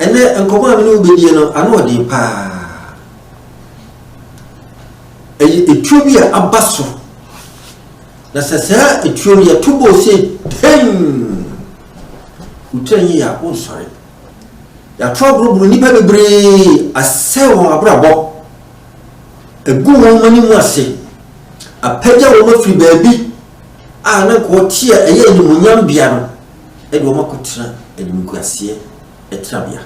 Ɛnnɛ nkɔmmɔ a me ne wo bɛdie no, ano ɔden paa. Ɛyɛ etuo bi a aba so. Na sɛ saa etuo no yɛto bɔɔ sei pɛn, wo tiri anyɛ yie a wonsɔre. Yɛato aborɔboro nnipa bebree asɛe wɔn abrabɔ, agu wɔn anim ase, apagya wɔn afiri baabi a na nka wɔte a ɛyɛ animuonyam bea no de wɔn akɔtena animguaseɛ tenabea.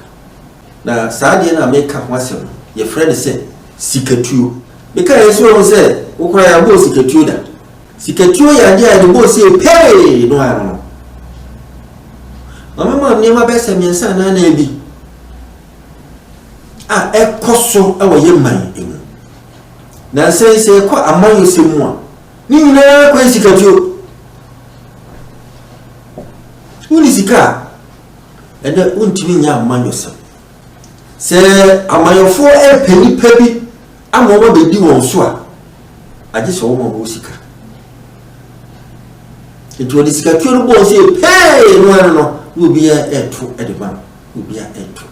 Na saa adeɛ no a meka ho asɛm no, yɛfrɛ no sɛ sikatuo. Mekaeɛ nso wahu sɛ wo koraa yɛabɔ wo sikatuo da. Sikatuo yɛ adeɛ a yɛde bɔ ose pee no ara no. Maame ma nneɛma bɛyɛ sɛ mmiɛnsa anaa nan bi a ɛkɔ so wɔ yɛn man mu. Nansa yi sɛ yɛkɔ amanyɔsɛm mu a, ne nyinaa kɔ yɛ sikatuo. Wonni sika a, ɛnɛ wontumi nyɛ amanyɔsɛm. Sɛ amanyɔfoɔ repɛ nnipa bi ama wɔn abɛdi wɔn so a, agye sɛ wɔma wɔn sika. Nti wɔde sikatuo no bɔɔ sɛ pee no ano no, na obiara ɛreto de ma no, obiara ɛreto.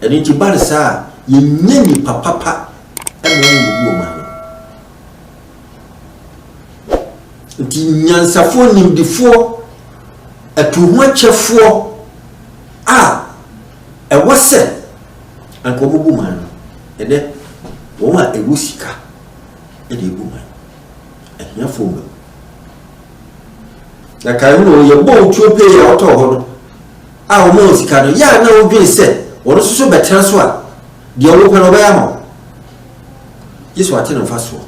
Ɛno nti ba no saa a, yɛnya nnipa papa ma wɔn wɔbu wɔn ano. Nti nyansafoɔ, nimdefoɔ, atuhoakyɛfoɔ a ɛwɔ sɛ anka wɔbu man no, ɛnɛ wɔn a ɛwɔ sika de ebu man, ahiafoɔ mma mu. Na kae hu no, yɛbɔ wo tuo pee a wotɔɔ hɔ no a wɔma wo sika no, yɛ a na wodwene sɛ wɔn nso so bɛtena so a, deɛ wopɛ no wɔbɛyɛ ama wo. Gye sɛ wate no mfasoɔ.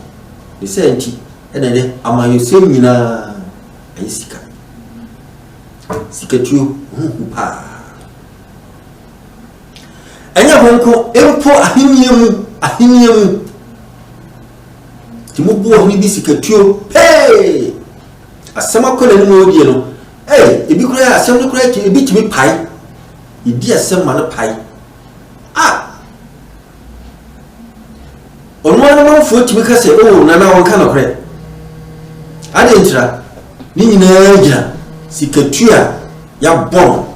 Ne saa nti ɛna ɛnɛ amanyɔsɛm nyinaa ayɛ sika. Sikatuo ho hu paa. Ɛnyɛ ho nko, mpo ahennie mu, ahennie mu. Nti mobu ɔhene bi sikatuo pee. Asɛm akɔ n'anim a ɔdie no, ee, ebi koraa asɛm no koraa ebi tumi pae. Yɛdi asɛm ma no pae. Ah! Ɔno ara ne manfoɔ tumi ka sɛ, Oh, Nana, ɔnka nokorɛ. Adɛn ntira? Ne nyinaa gyina sikatua a yɛabɔ no.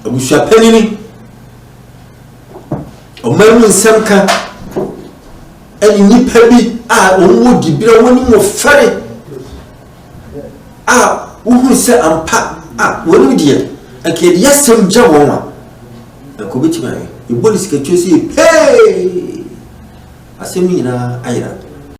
Abusuapanini, ɔman mu nsɛm ka, ɛne nnipa bi a wɔn wɔ dibere, wɔn anim wɔ fɛre. a wohunu sɛ ampa a wɔn deɛ anka yɛde asɛm gya wɔn a anka wɔbɛtumi ayɛ. Yɛbɔ ne sikatuo sɛ yɛ pee asɛm no nyinaa ayera.